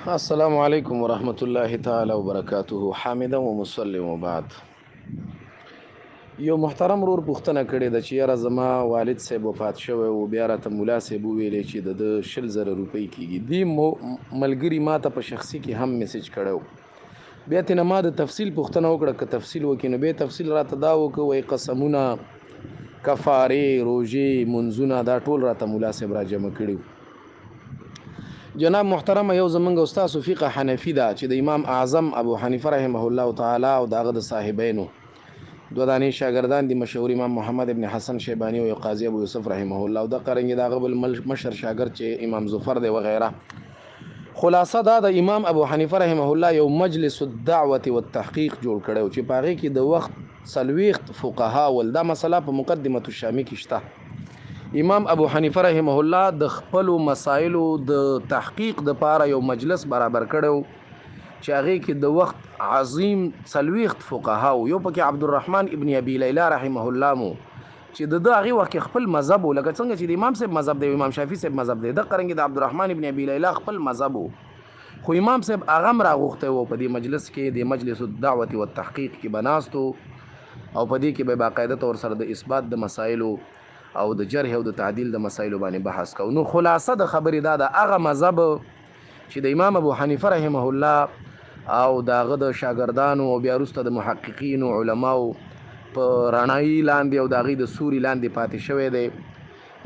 السلام علیکم ورحمت الله تعالی وبرکاته. حامدا ومسلم وبعد. یو محترم ورور پوښتنه کړې ده چې یاره زما والد صاحب وفات شوی و، بیا راته مولا صاحب وویلې چې د ده 20,000 روپۍ کېږي. دې ملګري ما ته په شخصي کې هم میسج کړی و، بیا ترېنه ما د تفصیل پوښتنه وکړه که تفصیل وکړي، نو بیا تفصیل راته دا وکړه، وایي قسمونه، کفارې، روژې، منځونه، دا ټول راته مولا صاحب را جمع کړي وو. جناب محترم، یو زمونږ او ستاسو فقه حنفي ده چې د امام اعظم ابو حنیفه رحمه الله تعالی او د هغه د صاحبینو دوه دانې شاګردان دي، مشهور امام محمد ابن حسن شیبانی او یو قاضي ابو یوسف رحمه الله، او دغه رنګ د هغه بل مشر شاګرد چې امام ظفر دی وغیره. خلاصه دا د امام ابو حنیفه رحمه الله یو مجلس الدعوة والتحقیق جوړ کړی چې په هغې کې د وخت 40 فقها ول. دا مسله په مقدمة الشامي کې شته. امام ابو حنیفه رحمه الله د خپلو مسایلو د تحقیق د پاره یو مجلس برابر کړی چې هغې کې د وخت عظیم 40 فقها وو. یو پکې عبدالرحمن ابن ابي لیلا رحمه الله مو چې د ده هغې وخت کې خپل مذهب و، لکه څنګه چې د امام صاحب مذهب دی، امام شافعي صاحب مذهب دی، دقه رنګې د عبدالرحمن ابن ابي لیلا خپل مذهب و، خو امام صاحب هغه هم راغوښتی و په دې مجلس کې، د مجلس الدعوة والتحقیق کې به ناست و او په دې کې به باقاعده طور سره د اثبات د مسایلو او د جرح او د تعدیل د مسایلو باندې بحث کوو. نو خلاصه د خبرې دا ده، هغه مذهب چې د امام ابو حنیفه رحمه الله او د هغه د شاګردانو او بیا وروسته د محققینو علماو په رڼایي لاندې او د هغوی د سوري لاندې پاتې شوی دی،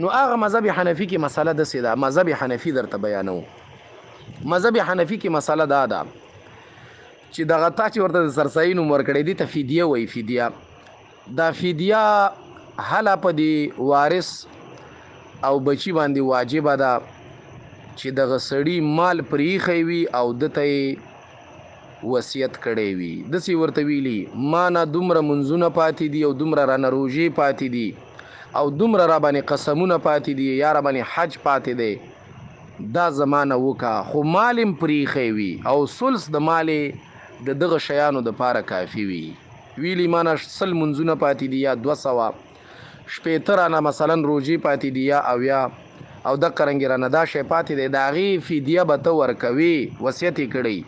نو هغه مذهب حنفي کې مسله داسې ده. مذهب حنفي درته بیانوو. مذهب حنفي کې مسله دا ده چې دغه تا چې ورته د سرسایي نوم ورکړی دی ته فدیه وایي. فدیه، دا فدیه هله په دې وارث او بچي باندې واجبه ده چې دغه سړي مال پرېښی وي او ده ته یې وصیت کړی وي. داسې ورته ویلي، ما نه دومره منځونه پاتې دي او دومره رانه روژې پاتې دي او دومره را باندې قسمونه پاتې دي یا را باندې حج پاتې دی، دا زما نه وکړه، خو مال یې پرېښی وي او ثلث د مال د دغه شیانو دپاره کافي وي. ویلي ما نه 100 منځونه پاتې دي یا 260 رانه مثلا روژې پاتې دي یا 70 او دقه رنګې رانه دا شی پاتې دی، د هغې فدیه به ته ورکوې، وصیت یې کړی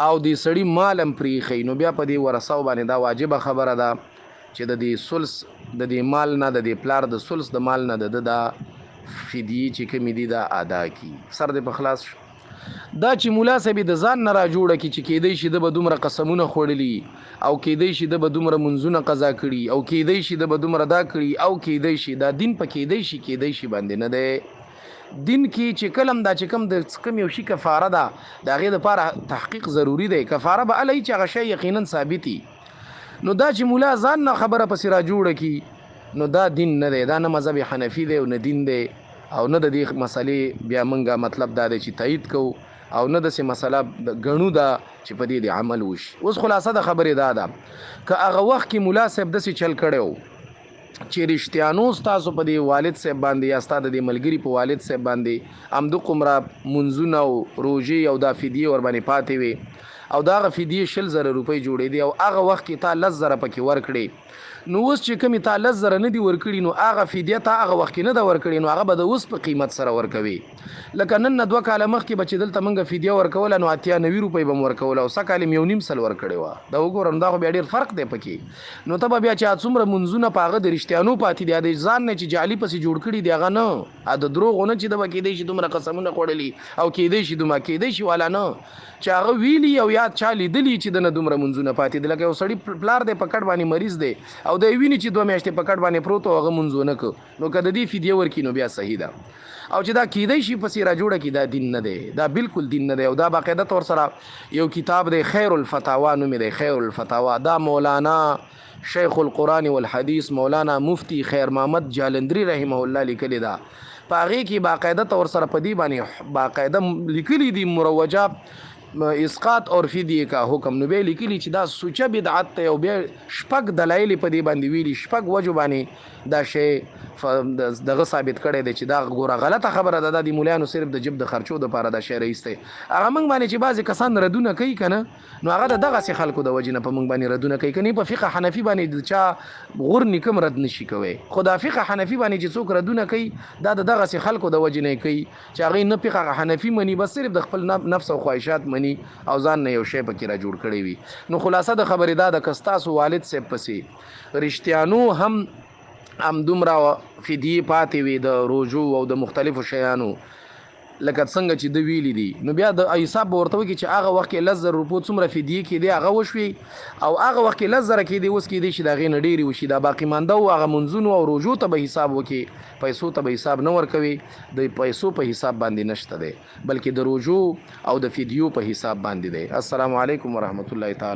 او دې سړي مال هم پرېښی، نو بیا په دې ورثو باندې دا واجبه خبره ده چې د دې ثلث د دې مال نه، د دې پلار د ثلث د مال نه د ده دا فدیې چې کومې دي دا ادا کړي. سر دې په خلاص شو. دا چې مولا صاحب د ځان نه را جوړه کړي چې کېدی شي ده به دومره قسمونه خوړلي او کېدی شي ده به دومره منځونه قضا کړي او کېدی شي ده به دومره دا کړي او کېدی شي، دا دین په کېدی شي کېدی شي باندې نه دی. دین کې چې کلم دا چې کوم د کوم یو شي کفاره ده د هغې دپاره تحقیق ضروري دی. کفاره به هله وي چې هغه شی یقینا ثابت وي. نو دا چې مولا ځان نه خبره پسې را جوړه کړي نو دا دین نه دی، دا نه مذهب حنفي دی او نه دین دی او نه د دې مسئلې بیا موږ مطلب دا دی چې تایید کوو او نه داسې مسله ګڼو ده چې په دې دې عمل وشي. اوس خلاصه د خبرې دا ده که هغه وخت کې مولا صاحب داسې چل کړی و چې رښتیانو ستاسو په دې والد صاحب باندې یا ستا د دې ملګري په والد صاحب باندې همدومره منځونه او روژې او دا فدیې ورباندې پاتې وې او د هغه فدیې 20,000 روپۍ جوړېدې او هغه وخت کې تا 10,000 پکې ورکړې، نو اوس چې کومې تا 10,000 نه دي ورکړي نو هغه فدیه تا هغه وخت کې نه ده ورکړې، نو هغه به د اوس په قیمت سره ورکوي. لکه نن نه 2 کاله مخکې به چې دلته موږ فدیه ورکوله نو 80-90 روپۍ به مو ورکوله او سږ کال یې 1.5 ورکړې وه. دا وګوره، نو دا خو بیا ډېر فرق دی پکې. نو ته به بیا چې څومره منځونه په هغه د رښتیانو پاتې دي، د ځان نه چې جعلي پسې جوړ کړي دي هغه نه، د دروغو نه چې ده به کېدی شي دومره قسمونه خوړلي او کېدی شي دومره کېدی شي والا نه چې هغه ویلي او یا چا لیدلي چې د نه دومره منځونه پاتې دي. لکه یو سړي پلار دی په کټ باندې مریض دی او دی ویني چې 2 میاشتې په کټ باندې پروت او هغه مونځ ونه کړ، نو که د دې فدیه ورکړي نو بیا صحیح ده. او چې دا کېدی شي پسې را جوړه کړي دا دین نه دی، دا بالکل دین نه دی. او دا باقاعده طور سره یو کتاب دی خیر الفتاوا نومې دی، خیر الفتاوا، دا مولانا شیخ القرآن والحدیث مولانا مفتی خیر محمد جالندری رحمه الله لیکلی ده. په هغې کې باقاعده طور سره په دې باندې باقاعده لیکلي دي مروجه اسقاط اور فدیه کا حکم، نو بیا لیکلي چې دا سوچه بدعت ته، او بیا شپږ دلایل په دې باندې ویلي، شپږ وجو باندې دا شی دغه ثابت کړی دی چې دا ګوره غلطه خبره ده، دا د مولانو صرف د جب د خرچو د پاره دا شی رئیس دی. هغه موږ باندې چې بعضې کسان ردونه کوي که نه، نو هغه د دغسې خلکو د وجې نه په موږ باندې ردونه کوي، که نه په فقه حنفي باندې د چا غور نیکم رد نشي کوی. خو دا فقه حنفي باندې چې څوک ردونه کوي دا د دغسې خلکو د وجې نه کوي چې هغوی نه فقه حنفي مني، بس صرف د خپل نفس او خواهشات مني او ځان نه یو شی پکې را جوړ کړی وي. نو خلاصه د خبرې دا ده که ستاسو والد صاحب پسې رښتیانو هم همدومره فدیې پاتې وي د روژو او د مختلفو شیانو لکه څنګه چې ده ویلي دي، نو بیا د حساب به ورته وکړي چې هغه وخت کې 10,000 روپو څومره فدیې کېدې هغه وشوې، او هغه وخت کې 10,000 کېدې اوس کېدې چې د هغې نه ډېرې وشي. دا باقي مانده او هغه منځونو او روژو ته به حساب وکړي، پیسو ته به حساب نه ورکوي، د پیسو په حساب باندې نشته دی، بلکې د روژو او د فدیو په حساب باندې دی. السلام علیکم ورحمت الله تعالی.